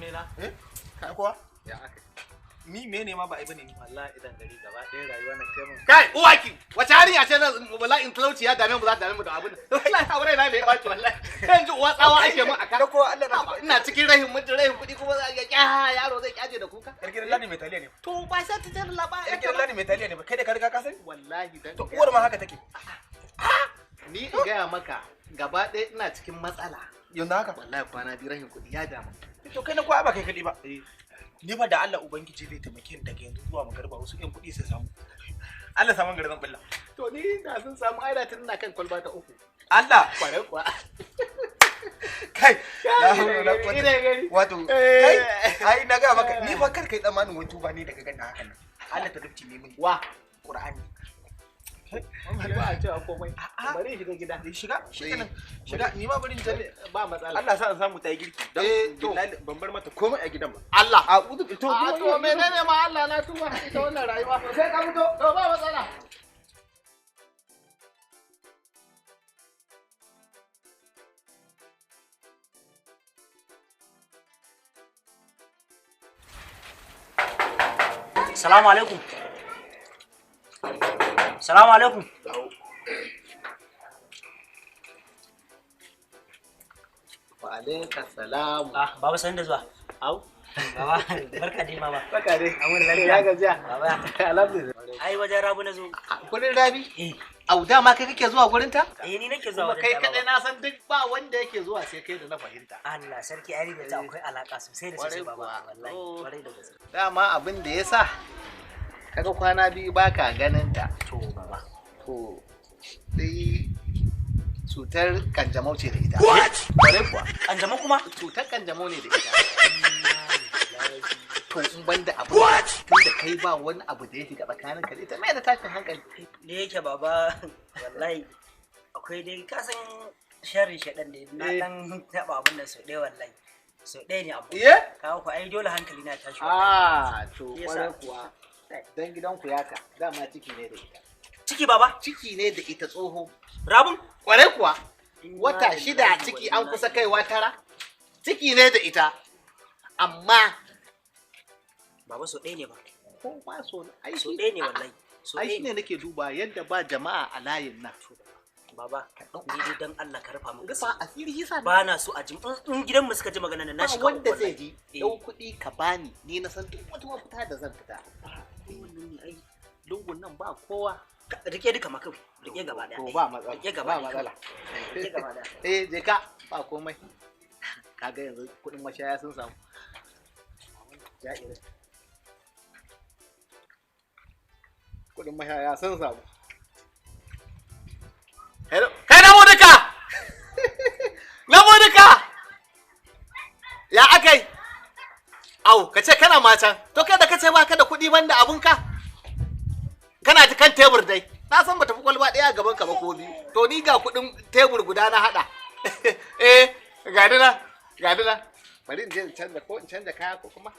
Mena. Eh? Ka kowa? Ya aka. Ni mene ma ba ai bane ni. Wallahi idan gari gaba ɗaya rayuwa na kai mun. Kai uwaki wace harinya ce nan bala'in talauci ya dame mu za ta dame mu da abin. Wallahi aure na ne ya baci wallahi. Yanzu uwa tsawa ake mun aka. Da kowa Allah na Ina cikin rahin mutum rahin kuɗi kuma za a ya yaro zai kyaje da kuka. Yar gidan Ladi mai taliya ne. To ba sai ta jira labarin. Yar gidan Ladi mai taliya ne ba kai da ka riga ka sani? Wallahi dan. To uwar ma haka take. Ni in gaya maka gaba ɗaya ina cikin matsala. Yanzu haka. Wallahi kwana biyu rahin kuɗi ya damu. To kai na kowa ba kai kaɗai ba. Ni fa da Allah Ubangiji zai taimake ni daga yanzu zuwa magariba wasu ƴan kuɗi su samu. Allah samu garin zan bulla. To ni da sun samu ai da tun ina kan kwalba ta uku. Allah Kwarai kuwa. kai la hawla wala quwwata. Ina gani. Wato kai ai na ga maka ni fa kar kai tsammanin wai tuba ne daga ganin hakan nan. Allah ta dubci ne min Wa. Qur'ani. Ba a cewa komai. Bari shiga gida. Shiga shiga shiga ni ma bari in tafi. Ba matsala. Allah sa in samu ta yi girki. Dan Eh, to. billahi ban bar mata komai a gidan ba. Allah. A uzu to A to menene ma Allah na tuba ita wannan rayuwa. Sai ka fito. To ba matsala. Salamu alaikum. Salamu alaikum. Wa alaika salam. Ah, baba sanin da zuwa. Au. Baba, barka dai baba. Barka dai. An lafiya. Ya gajiya. Baba, Alhamdulillah. ai wajen rabu na zo. Gurin Rabi? Eh, Au dama kai kake zuwa gurin ta? eh ni nake zuwa Kuma wajen kai ta, kadai baba. na san duk ba wanda yake zuwa sai kai da na fahimta. Allah sarki ai da ta akwai alaka sosai da sosai Kwarai baba. kuwa. Wallahi, Oh. kwarai da gaske. Dama abin da ya sa kaga kwana biyu baka ganin ta. To baba. To dai cutar kanjamau ce da ita. Kwarai kuwa. Kanjamau kuma? Cutar kanjamau ne da ita. To in banda abu tun da kai ba wani abu da ya shiga tsakanin ka da ita mai da tashin hankali. Ne yake baba, wallahi akwai dai ka san sharri shaɗan da na Eh. dan taɓa abin nan sau ɗaya wallahi. Sau ɗaya ne abu. Iye? Kawo ku ai dole hankali na tashi. wallahi. Ah, to Yasa. kwarai kuwa. Dan gidanku yaka dama ciki ne da ita. Ciki baba, Ciki ne da ita tsoho. rabun. Kwarai kuwa. Wata shida ciki an kusa kaiwa tara. Ciki ne da ita. Amma Baba sau ɗaya ne ba. ko ba so ai Sau shi ɗaya ne wallahi. Sau ai ɗaya shi ne. ne nake duba yadda ba jama'a a layin nan. Baba, ni dai dan Allah ka rufa min Rufa asiri yasa Ba na so a ji in gidan mu suka ji magana nan na ba shiga wanda uku zai wallahi. ji Eh. dau kuɗi ka bani ni na san duk wata mafita da zan fita. Wannan ne ai lungun nan ba kowa. Rike duka ma kawai, rike gaba daya. To ba matsala. Rike gaba Ba daya matsala. kawai. Rike gaba daya. Eh je ka ba komai. Kaga yanzu kuɗin mashaya sun samu. Ja'irin. Kuɗin mashaya sun samu. Hello. Kai na duka! Na duka! Ya akai? Au, ka ce kana matan. To kai da ka ce ba ka da kuɗi banda abunka? Kana ta kan tebur dai. Na san ba tafi kwalba ɗaya a gaban ka ba ko biyu. To ni ga kuɗin tebur guda na haɗa. Eh, ga dina, ga dina. Bari in je in canza ko in canza kaya ko kuma.